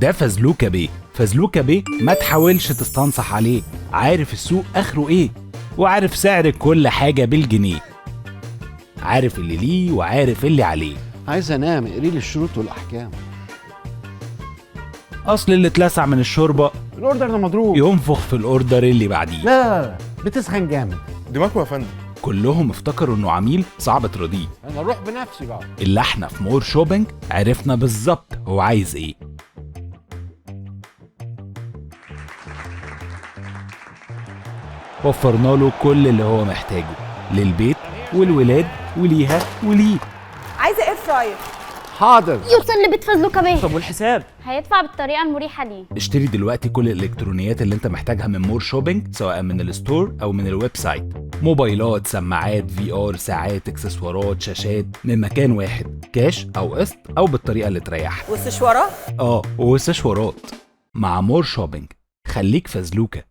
ده فزلوكة بيه. فزلوكة بيه ما تحاولش تستنصح عليه، عارف السوق اخره ايه، وعارف سعر كل حاجة بالجنيه، عارف اللي ليه وعارف اللي عليه. عايز انام، اقري لي الشروط والاحكام. اصل اللي اتلسع من الشوربة ال order ده مضروب، ينفخ في ال order اللي بعديه. لا لا لا، بتسخن جامد. دماغكم يا فندم. كلهم افتكروا انه عميل صعب ترضيه. انا اروح بنفسي بقى. اللي احنا في More Shopping عرفنا بالظبط هو عايز ايه. وفرنا له كل اللي هو محتاجه للبيت والولاد وليها وليه. عايزه air fryer. حاضر. يوصل لبيت فزلوكة بيه. طب والحساب؟ هيدفع بالطريقة المريحة ليه. اشتري دلوقتي كل الالكترونيات اللي انت محتاجها من More Shopping، سواء من ال store او من ال website. موبايلات، سماعات، VR، ساعات، اكسسوارات، شاشات، من مكان واحد، كاش او قسط او بالطريقة اللي تريحك. والسشوارات؟ اه، وسشوارات. مع More Shopping خليك فزلوكه.